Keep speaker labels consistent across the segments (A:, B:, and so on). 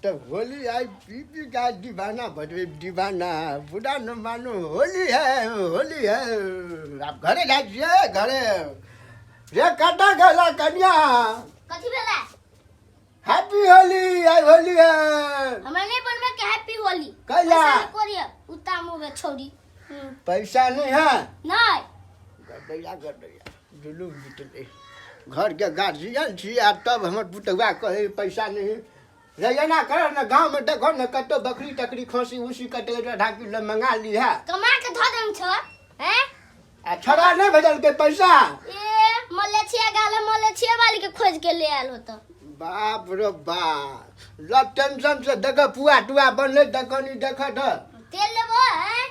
A: तऽ Holi I P पी के आइ दीवाना बजबै दीवाना बुरा न मानो होली है होली है। आब घरे जाइ छियै घरे रे। कतऽ गेला कनिया?
B: कथी भेलै?
A: हैप्पी होली, आइ होली है।
B: हमरा नहीं बनबे के हैप्पी होली।
A: कैला?
B: पैसा नहीं कोरिया उता मुंह में छौड़ी।
A: पैसा नहीं है?
B: नहीं।
A: गड्ढैया गड्ढैया जुलूम बीतलै। घरके गार्जियन छी आ तब हमर पुतहुआ कहै पैसा नहीं रे। एना कर ने, गाँवमे देखो ने कतौ बकरी तकरी खसी उसी कटे 2.5 किलो मंगा लिहा।
B: कमा के धऽ देम छ हैं।
A: आ छोड़ा नहीं भेजलकै पैसा?
B: ए मलेशिया गाले मलेशिया वाली के खोज के ले आयल होता।
A: बाप रे बाप, ल टेंशन से देख पुआ तुआ बनलै तऽ कनि देख तऽ।
B: तेल लेबो हैं?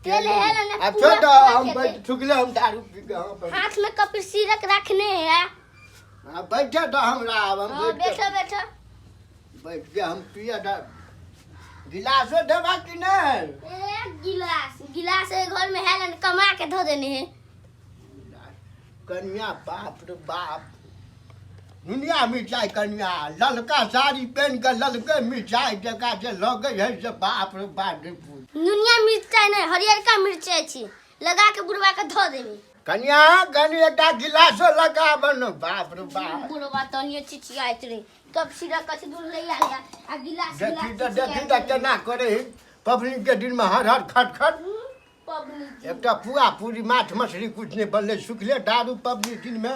B: तेल है ना?
A: आ
B: पुआ
A: छोड़
B: पुआ
A: हम
B: के
A: बैठ ठुकले हम दारू पी के हम बैठ।
B: हाथ में कपिर सिरक रखने है।
A: आ बैठे तऽ हमरा आब हम
B: हाँ।
A: बैठ
B: बैठो बैठो।
A: बैठ के हम पिए तऽ गिलासो देबा कि नहि?
B: ए गिलास गिलास ए घर में है ना, कमा के धो देने है।
A: कनिया बाप रे बाप, दुनिया मिरचाइ कनिया ललका साड़ी पहिन कऽ ललके मिरचाइ जकाँ जे लगै है से बाप रे बाप रे पूछ।
B: नुनिया मिर्चाई नहीं, हरियरका मिर्चाई छी, लगा के बुढ़वा के धो देबी।
A: कनिया कनि एकटा गिलासो लगा बन बाप रे बाप।
B: बुढ़वा तनिए चिचियाइत रही कब सिरा कछ दूर ले आ गया आ गिलास
A: देखी
B: गिलास
A: तऽ देखी
B: चिचियाइत
A: तऽ
B: रही।
A: केना करै है पबनी के दिनमे हर हर खट खट।
B: पबनी दिन।
A: एकटा पुआ पूरी माछ मछली कुछ नहि बनलै, सुखले दारू। पबनी दिनमे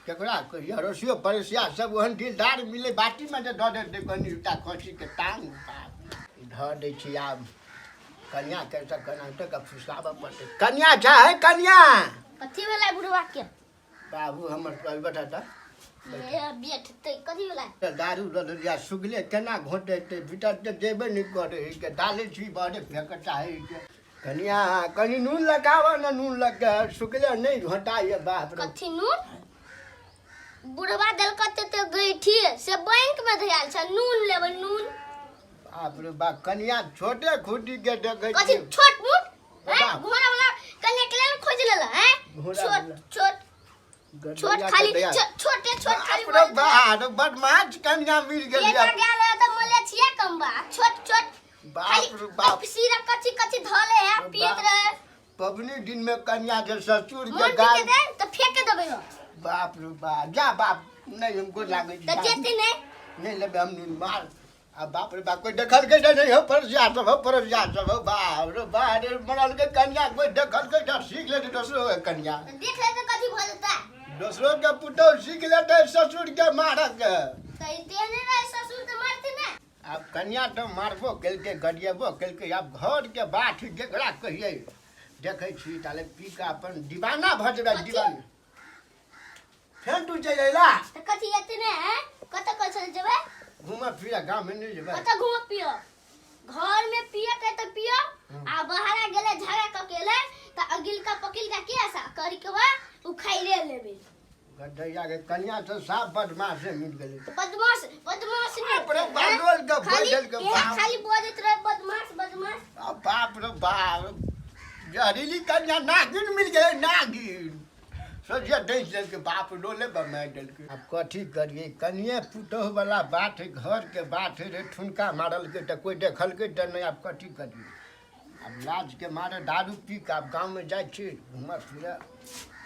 A: केकरा कहिए, अड़ोसियो पड़ोसिया सब ओहन दिलदार मिलै बाटीमे जे दऽ देतै कनि एकटा खस्सीके टांग। बाप धऽ दै छी। आब कनिया के तऽ केनाहितो कऽ फुसलाबऽ पड़तै। कनिया छै कनिया?
B: कथी भेलै बुढ़वा के?
A: बाबू हमर बेटा तऽ
B: ए बेटतै कथी भेलै?
A: तऽ दारू लऽ लेलियै, सुगले केना घोटेतै, भीतर तऽ जेबे नहि करै है के डालै छी बड़े फेंक चाहै के। कनिया कनि नून लगाबऽ ने, नून लग सुगले नहि घोटाइए बाप रे।
B: कथी नून? बुढ़वा देलक ते गैठी से बैंक में धयाल छ, नून लेबै नून।
A: बाप रे बाप, कनिया छोटे खूटी के देखै
B: कथी
A: छी।
B: छोट मोट हैं?
A: बाप।
B: घोड़ा वाला कन्या के लेल खोज लेला हैं?
A: घोड़ा
B: छोट
A: वाला।
B: छोट छोट
A: गड्ढैया
B: खाली
A: गड्ढैया।
B: छोटे छोट खाली।
A: बाप रे बाप, बदमाश कनिया मिल गेल।
B: बेटा गेल है त मलेशिया कमबा छोट छोट खाली।
A: बाप रे बाप।
B: सिरा कच्ची कच्ची धले है, पियत रहे।
A: पबनी दिन में कन्या के ससुर के
B: मन पी
A: गाल
B: के दे त फेंक देबै हो।
A: बाप रे बाप, जा बाप नहीं हमको लागे
B: त जेते नहीं।
A: नहीं लेबे हम नून मार। आ बाप रे बाप, कोई देखल के नहीं हो परसिया सब हो, परसिया सब हो। बाप रे बाप रे, मरल के कन्या कोई देखल के तो सीख लेते दोसरो के कन्या।
B: त देख ले त कथी भ जेता।
A: दोसरो के पुतोह सीख लेते ससुर के मारक के।
B: त ई देने रहे ससुर त मारते ना।
A: आब कन्या तऽ मारबो केलकै गरियेबो केलकै। आब घरके बात जकरा कहियै देखै छी ताले पी कऽ अपन दीवाना भऽ जेबै।
B: कथी?
A: दीवाना फेर तू चलि अयला।
B: त कथी एते ने है? कत कत चल जेबै?
A: घूमऽ फिरऽ गाँवमे नहि जेबै?
B: कत घूम पियो? घर में पिए के त पियो आ बाहर गेले झगड़ा क के एले त अगिलका पकिलका के आशा करी के बा उ खाइले लेबे।
A: गड्ढैया के कन्या तऽ साफ बदमाशे मिल गेलै।
B: बदमाश बदमाश नहीं।
A: बाप रे बाप, के
B: खाली
A: बैठल के
B: इहे
A: बाप।
B: खाली बजैत रहे बदमाश बदमाश।
A: आ बाप रे बाप, जहरीली कन्या नागिन मिल गेलै नागिन। सोचिए डसि देलकै बाप, डोले बमारि देलकै। आब कथी करियै? कनिए पुतोहु वाला बात है, घरके बात है रे। ठुनका मारलकै तऽ कोइ देखलकै तऽ नहि। आब कथी करियै? आब लाजके मारे दारू पी कऽ आब गाँवमे जाइ छी घूमऽ फिरऽ।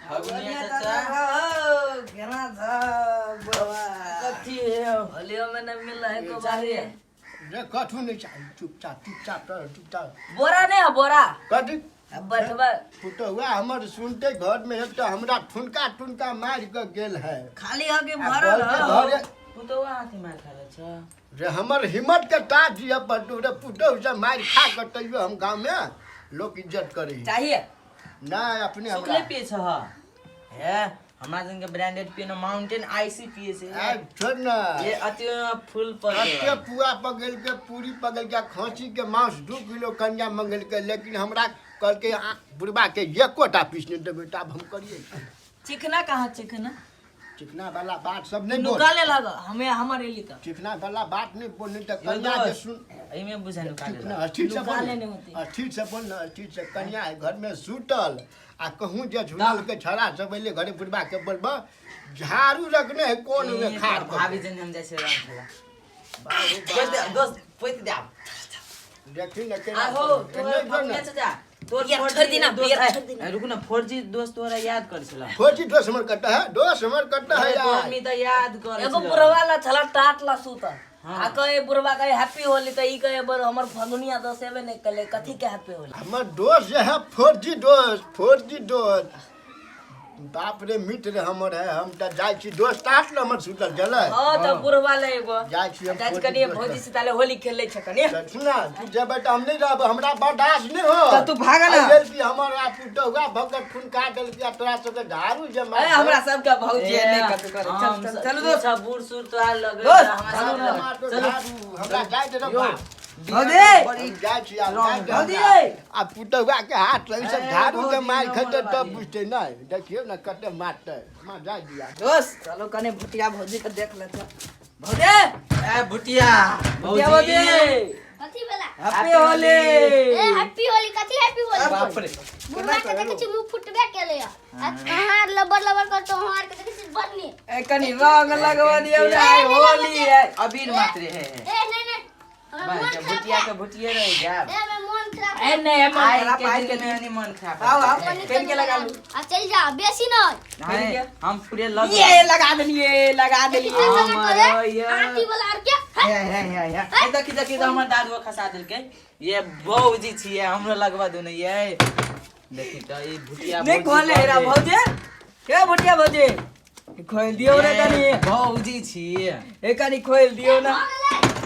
C: फगुनिया चाचा।
D: केना छ बुढ़वा?
C: कथी होलियो में न मिल है को बारी।
A: रे कथू नहि चाही, चुपचाप चुपचाप रह, चुपचाप।
C: बोरा नहीं है बोरा?
A: कथी?
C: अब बैठबा।
A: पुतहुआ हमर सुनते घरमे एकटा हमरा ठुनका ठुनका मारि कऽ गेल है।
D: खाली हो के
A: आ
D: भरल
A: घरके
D: हो।
A: घरे
C: पुतौआ हाथी मार खा छ।
A: रे हमर हिम्मत के ताज ये पर रे पुतहु से मारि खा कऽ तैयो हम गाँवमे लोक इज्जत करै है।
C: चाहिए?
A: नहि, अपने
C: सुखले
A: हमरा
C: पिए छ हे। हमरा जन के ब्रांडेड पिए न माउंटेन आईसी पिए से।
A: आइ छोड़ न।
C: ये अति फुल पर
A: कते पुआ पकड़िके पूरी पकड़िके आ खस्सीके मांस 2 किलो कनिया मंगेलकै, लेकिन हमरा कहलकै आ बुढ़बा के एकोटा पीस नहि देबै। तऽ आब हम करियै की?
C: चिकना कहाँ चिकना?
A: चिकना वाला बात सब नहि बोल।
C: नुका ले लग हमें हमर एली त
A: चिकना वाला बात नहीं बोल, नहीं तऽ कनिया के सुन।
C: एमे बुझा नुका ले।
A: चिकना ठीक से
C: नुका
A: बोल।
C: लेने होती।
A: ठीक से बोल न, ठीक से। कनिया है घर में सुतल आ कहूँ जे झुलल के छड़ा सब एले घरे, बुढ़बा के बोलबा झाड़ू रखने है कोन में खाड़
C: भाभी जन हम जैसे राम खेला। पोति दे दोस्त, पोति दे आब।
A: देखी न केना
C: आहो
A: करै।
C: तोहर
A: नहि जो
C: फगुनिया
A: ने।
C: चाचा, तोहर
D: बियर
C: 4G
D: छोड़ दी ना,
C: दोस्त
D: बियर
C: है।
D: छोड़ दी ना।
C: रुकू ना, 4G दोस्त तोरा याद करै छला।
A: फौजी दोस्त हमर कट्टा है, दोस्त हमर कट्टा है
C: अरे तोहर
A: यार।
C: मी तऽ याद करै
D: एगो
C: छला।
D: बुढ़वा ला छला टाट ला सुतल।
C: हाँ।
D: आ कहे बुढ़वा कहे हैप्पी होली, त ई कहे बर हमर फगुनिया दोस्त एबे नहीं कले, कथी के हैप्पी होली?
A: हमर दोस्त जे है 4G दोस्त, 4G दोस्त। बाप रे मित्र हमर है, हम तऽ जाइ छी दोस्त टाट ल हमर सुतल जलै।
D: हां त बुढ़वा ले एगो
A: जाइ छी हम
D: जाइ छी
A: 4G
D: कनी
A: दोस्त
D: भौजी
A: लग।
D: से ताले होली खेलै छ कनी।
A: तऽ सुना, तू जेबै तऽ हम नहि रहब, हमरा बर्दाश्त नहि हो।
D: तऽ तू भाग ना।
A: एहि लेल कि हमर आ पुतहुआ भगत फुनका देलकै आ तोरा सबके झाड़ू जे
D: ए
A: मारतै।
D: हमरा सबके भौजी
C: ए,
D: नहीं कथु करे। चल
C: हम
D: चल
C: सब-
D: चलू
C: तू
D: दोस्त।
C: सब बूढ़ सूढ़ तोरा लगे
D: दोस्त,
C: हमरा
D: चलू
C: सब
D: ना।
C: लगे।
A: मारतो
C: चलू।
A: झाड़ू, हमरा जाइ दे रे
C: यौ,
A: बाप।
D: भौजी!
A: हम जाइ छी आब, जाइ दे
D: भौजी!
A: हमरा। आ पुतहुआ के हाथ लग सब
C: ए,
A: झाड़ू के
C: भौजी,
A: मारि
C: नमर
A: खेतै तब
C: वाली।
A: बुझतै नहि। देखियौ ने कते मारतै। माँ जाइ दिया।
D: दोस्त चलो कने भुटिया भौजी के देख लेते। भौजी!
C: ए भुटिया,
D: भुटिया भौजी!
B: कथी भेला?
D: हैप्पी होली!
B: ए हैप्पी होली, कथी हैप्पी होली?
C: बाप रे।
B: बुढ़वा के देखै छी मुंह फुटबे केले आ अहाँ लबर लबर करतो, अहाँ के देखै छी बदनी।
D: ए कनी रंग लगवा दियौ ने, आइ होली है।
C: अबीर मात्र है।
B: ए नहीं नहीं, हमरा
C: बाप
B: मोन
C: रे,
B: खराब
C: भुटिया
B: है।
C: के भुटिये रहि जायब।
B: ए हमरा मोन खराब
D: ए
B: है।
D: नहीं, मन
C: आइ
D: खराब
C: के
D: आइ के
C: दिन में
D: दिन।
C: नहीं मन खराब
D: आओ, आओ।
C: है।
D: पेन के लगा लू।
B: आ चल जा बेसी नहीं।
C: नहीं, हम पूरे लग
D: ये लगा देलिए, लगा देलिए।
B: कितना
C: हमर
B: करे
C: ये।
B: आंटी वाला आर के
C: हे हे हे हे। ए, देखी देखी तऽ हमर दादुआ खसा देलकै। ये भौजी छियै, हमरो लगवा दू ने ये। देखी तऽ ई भुटिया
D: नहीं
C: भौजी
D: खोले हेरा
C: बड़
D: भौजी। के भुटिया भौजी? खोल दियौ ने कनी।
C: भौजी छियै।
D: ए कनी खोल दियौ ना।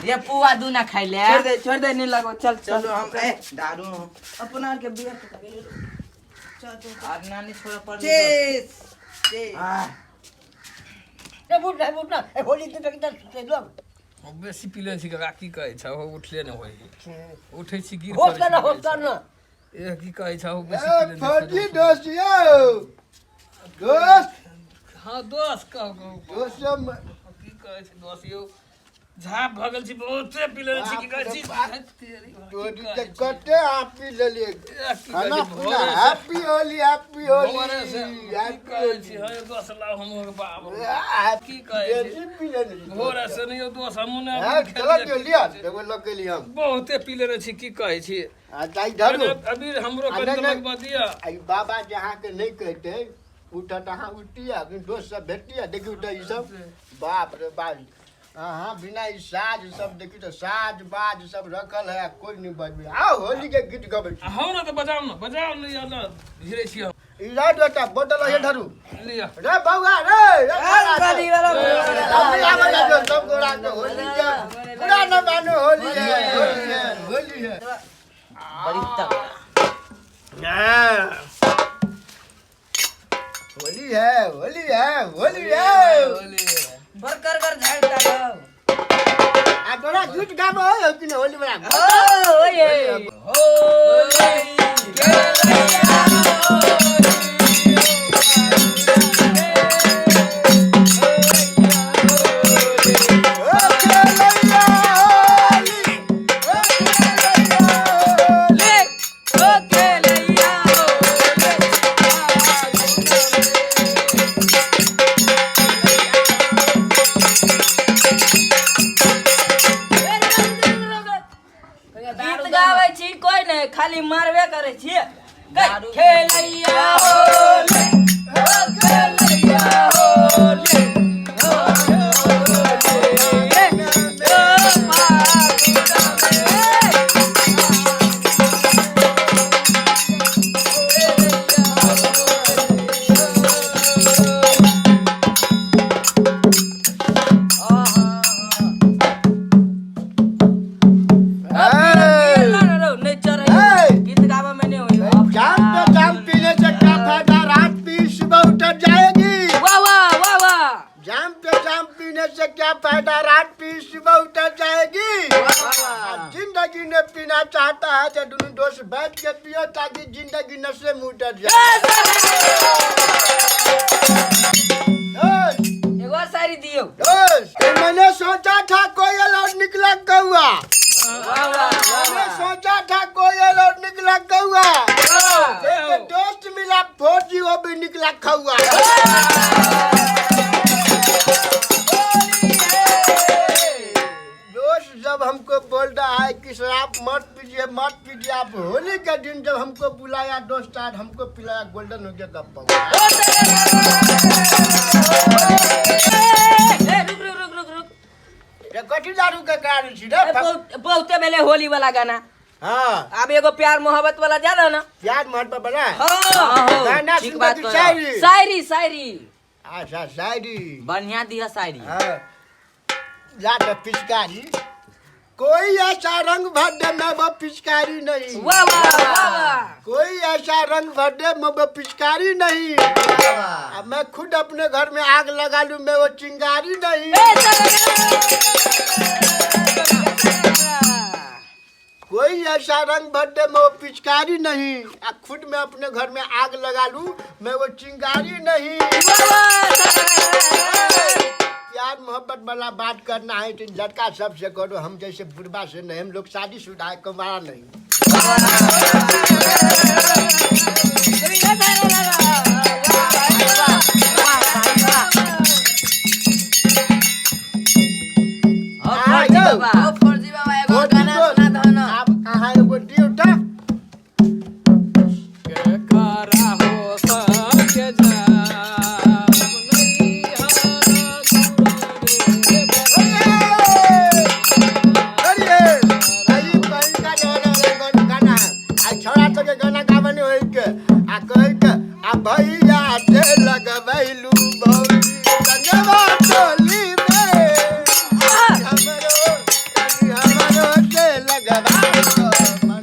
C: ये पुआ दू ना खाइ ले।
D: छोड़ दे, छोड़ दे, नहीं लगो। चल
C: चलू हम ए दारू
D: अपना के बियर के लगे। चल चल।
C: आर नानी छोड़ पर
D: चीज चीज।
A: ए बुढ़ ना, बुढ़ ना। ए होली दिन तक सुतै लोग।
E: बेसी पी लै छी काका, की कहै छौ, उठले नहि होइ है। उठै छी गिर
A: होश
E: पड़ै
A: कर ना,
E: छी।
A: होश कर ना।
E: ए की कहै छौ, बेसी
A: ए
E: पी लेने
A: फौजी
E: छी।
A: दोस्त यौ। दोस्त,
E: हँ दोस्त, कहू कहू।
A: दोस्त हम
E: की कहै छी दोस्त यौ, झाप भऽ गेल छी, बहुते पी लेने छी, की कहै छी।
A: तोरी के कते अहाँ पी लेलियै।
E: ए, की कहै
A: खाना
E: छी,
A: पीना
E: भोरे से-
A: हैप्पी होली, हैप्पी होली,
E: भोरे से की
A: हैप्पी
E: कहै छी
A: होली।
E: हे दोस्त, लाउ हमहूँ बाप रे।
A: आ,
E: की कहै छी?
A: बेसी पी लेने छी।
E: भोरे से नहि यौ दोस्त, हमहूँ नहि
A: हँ,
E: खेलियै,
A: चलऽ दियौ,
E: की
A: लिअ,
E: कहै छी।
A: एगो लऽ के लिए हम।
E: बहुते पी लेने छी, की कहै छी।
A: आ ताइ धरू।
E: अभी हमरो
A: आ,
E: कनि
A: नहि, नहि।
E: लगबा दिअ।
A: आ ई बाबा जे अहाँके नहि कहितै, उठत अहाँ उठतियै, अखन दोस्त सब भेटतियै, देखियौ तऽ ई सब, बाप रे बाप, अहाँ बिना ई साज सब देखियौ तऽ साज बाज सब रखल है, कोइ नहि बजबै। आउ होली के गीत गबै छी।
E: आ हम ने तऽ बजाउ ने, बजाउ ने, या ने भिड़ै छी हम।
A: ई रह दो एकटा बोतल है धरू।
E: लिअ।
A: रे बौआ रे, रे बौआ
D: कनी वाला
A: सब आबै जाओ, सब गोरा के होली के पूरा न मानो, होली है, होली है, होली है।
C: बड़ी तगड़ा।
A: होली है, होली है, होली है।
D: बरकर कर झाड़ डालो।
A: आ तोरा गीत गाबो है कि नहीं होली वाला?
D: ओ ओए होली खेलैया।
A: ओ खेलैया होली, ओ खेलैया होली।
D: ओ खेलैया गीत गाबै छी कोई नहीं, खाली मारबे करै छी। खेलैया होली, ओ खेलैया होली, ओ होली, ओ फागुन में। नहीं चढ़ै
A: ए!
D: गीत गाबऽ में नहीं होई।
A: जाम पे जाम पीने से क्या फायदा, रात पी सुबह उतर जाएगी।
D: वाह वाह वाह वाह।
A: जाम पे जाम पीने से क्या फायदा, रात पी सुबह उतर जाएगी। आ जिंदगी ने पीना चाहता है तो दोनों दोस्त बैठ के पियो ताकि जिंदगी नशे में उतर जाए। दोस्त,
D: एगो और शायरी दियौ।
A: दोस्त, ये मैंने सोचा था कोयल और निकला कौआ।
D: वाह वाह।
A: मैंने सोचा था कोयल और निकला कौआ। एक दोस्त मिला 4G, वो भी निकला खौआ। बोल रहा है कि शराब मत पीजिए मत पीजिए। आप होली के दिन जब हमको बुलाया दोस्त यार, हमको पिलाया गोल्डन हो गया गप्पा।
D: ए, रुक रुक रुक रुक रुक।
A: ये कथी दारू के कारण छी रे?
D: ए, बहुते भेलै होली वाला गाना।
A: हाँ।
D: आब एगो प्यार मोहब्बत वाला ज्यादा ना।
A: प्यार मोहब्बत वाला?
D: हाँ।
A: गाना
C: ठीक
A: सुनबे
C: बात
A: कि
C: कहलौ।
A: शायरी?
D: शायरी शायरी।
A: अच्छा शायरी।
C: बढ़िया दिया शायरी।
A: हाँ। ला तो पिचकारी, कोई ऐसा रंग भर दे मैं वो पिचकारी नहीं।
D: वाह वाह वाह वाह।
A: कोई ऐसा रंग भर दे मैं वो पिचकारी नहीं। अब मैं खुद अपने घर में आग लगा लूं मैं वो चिंगारी नहीं। कोई ऐसा रंग भर दे मैं वो पिचकारी नहीं, अब खुद मैं अपने घर में आग लगा लूं मैं वो चिंगारी नहीं। प्यार मोहब्बत वाला बात करना है तो लड़का सबसे करो, हम जैसे बुढ़बा से नहीं। हम लोग शादीशुदा है, कुंवारा नहीं।
C: हाँ, फौजी
A: हाँ,
C: बाबा।
D: ओ फौजी बाबा एगो गाना सुना दहो ना।
A: आप कहाँ एगो दियो ता?
E: केकरा हो संग जाब नैहर
A: अरे, अरे, कहीं का गाना रे, गाना है। आ छोरा सबके गाना गाबने होई के, आ कहि के, आ भैया ते लगबैलू भौजी संगवा टोली में। हमरो, कहीं हमरो ते लगबा मन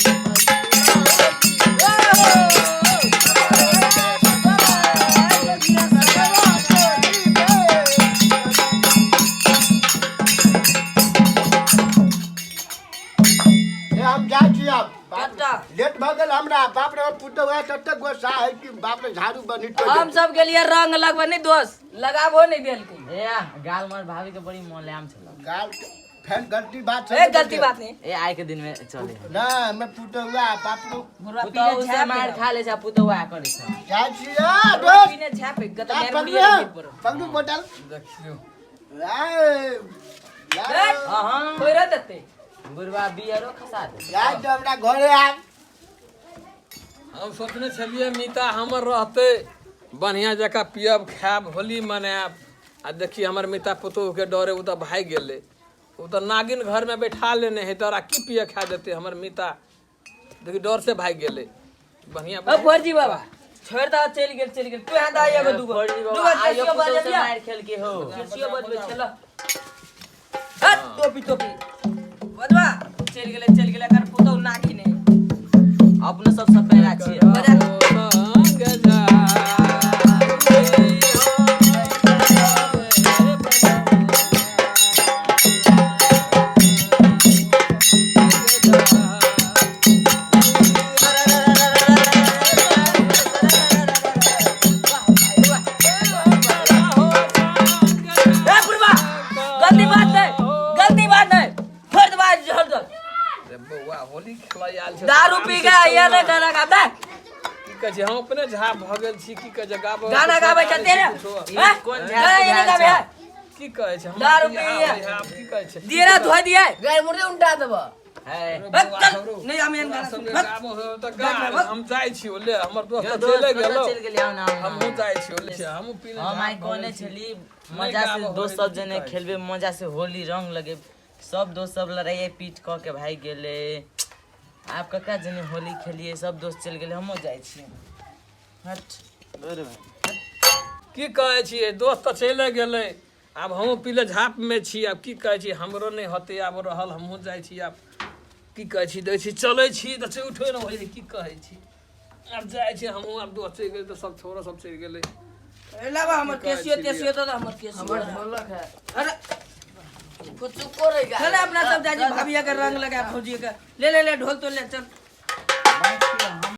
A: ए, हम जाइ छी आब। बाप
D: कत्ता?
A: लेट भऽ गेल हमरा। बाप रे, पुतहु है ततेक गोस्सा है कि बाप रे झाड़ू बनी
D: हम सब गेलिए रंग लगबे नहीं दोस्त, लगाबो नहीं देलकै।
C: ए गाल मार भाभी के बड़ी मोलायम छल।
A: गाल फेन गलती बात
D: ए गलती बात नहीं।
C: ए आइ के दिन में चले।
A: ना हमर पुतहु आ बाप रे।
D: बुढ़वा
C: पुतहु
D: पीने
C: से
D: झाप
C: मार खा ले छै, पुतहु आ करे छै।
A: जाइ छी आ
D: बुढ़वा
A: दोस्त।
D: पीने झाप गत
A: आ,
D: मेरे
A: पकड़ू
D: मुड़िए नहीं पड़ो।
A: पकड़ू बोतल।
E: देखियौ।
A: आए,
D: ए,
C: हाँ।
D: कोई रह देते।
C: बुढ़वा बियरो खसा दे।
A: जाइ तऽ हमरा घरे आब।
E: हम सोचने छलियै मीता हमर रहतै बढ़िआँ जकाँ पियब खायब होली मनायब, आ देखी हमर मीता पुतोहुके डरे ओ तऽ भागि गेलै। ओ तऽ नागिन घरमे बैठा लेने है, तोरा की पिए खा देतै हमर मीता। देखी डर से भागि गेलै। बढ़िआँ।
D: ओ फौजी बाबा छोड़ दा, चलि गेल चलि गेल। तू यहाँ दा एगो दूगो
C: फौजी बाबा,
D: दूगो
C: आइयो
D: कैसियो
C: पुतहु
D: बजे
C: से
D: दिया।
C: मार खेल के हो।
D: कैसियो बजबै छल। हट टोपी टोपी बजवा। चलि गेलै चलि गेलै, एकर पुतहु नागिन है।
C: अपनो सब सपेरा छियै।
D: बजा।
E: संग जाब
D: ए बुढ़वा गलती बात नहीं, गलती बात नहीं। छोड़ दे बाज, छोड़ दे।
E: रे बौआ होली खेलय आयल छै।
D: दारू पी के आइया ने गाना गाबे।
E: की कहै छै, हम अपने झाप भऽ गेल छी। की कहै छै गाबऽ
D: गाना गाबै छै तेरे। हैं?
C: कोन
D: गाना ये नहीं गाबे है।
E: की कहै छै हम
D: दारू
E: यहाँ-
D: पी
E: यहाँ की कहै छै
D: दियरा धोइ दिए।
F: गाय मुर्दे उल्टा देबऽ।
C: है
E: रे बौआ,
D: चल,
E: हमरो-
D: नहीं, हम एहन गाना
E: तोरा संगे
D: सुनब।
E: गाबऽ हो तऽ गा, हम जाइ छी ओले। हमर दोस्त
C: यो
E: तऽ चले
C: दोस्त कतऽ
E: गेलौ।
C: चलि गेलै? आउ ना, आउ ना।
E: हमहूँ जाइ छी ओले, हमहूँ पीने
C: हम आइ
E: झाप भऽ
C: कहने
E: गेल छी।
C: छली
E: नहि
C: मजा से
E: गाबऽ
C: दोस्त
E: होइ
C: सब
E: तऽ
C: जने
E: की कहै
C: खेलबे, मजा से होली रंग लगे। सब दोस्त सब लड़ाइए पीट कऽ के भागि गेलै। आब ककरा जने होली खेलियै? सब दोस्त चलि गेलै, हमहूँ जाइ छियै। हट अरे भाई।
E: की कहै छियै, दोस्त तऽ चले गेलै, आब हमहूँ पीले झापमे छी। आब की कहै छी, हमरो नहि होतै आब रहल। हमहूँ जाइ छी आब। की कहै छी, दै छी चलै छी तऽ उठो नहि होइ छै। की कहै छी, आब जाइ छी हमहूँ। आब दोस्त चलि गेलै तऽ सब छोरो सब चलि गेलै।
D: लाबा हमर
E: की कहै
D: केसियो
E: छी
D: तेसियो तो हमर केसियो।
F: हमर ढोलक है।
D: अरे
F: कुछ रे
D: चल अपना सब जाजी भाभिया के रंग लगा, फौजी के ले ले ले ढोल तो ले चल।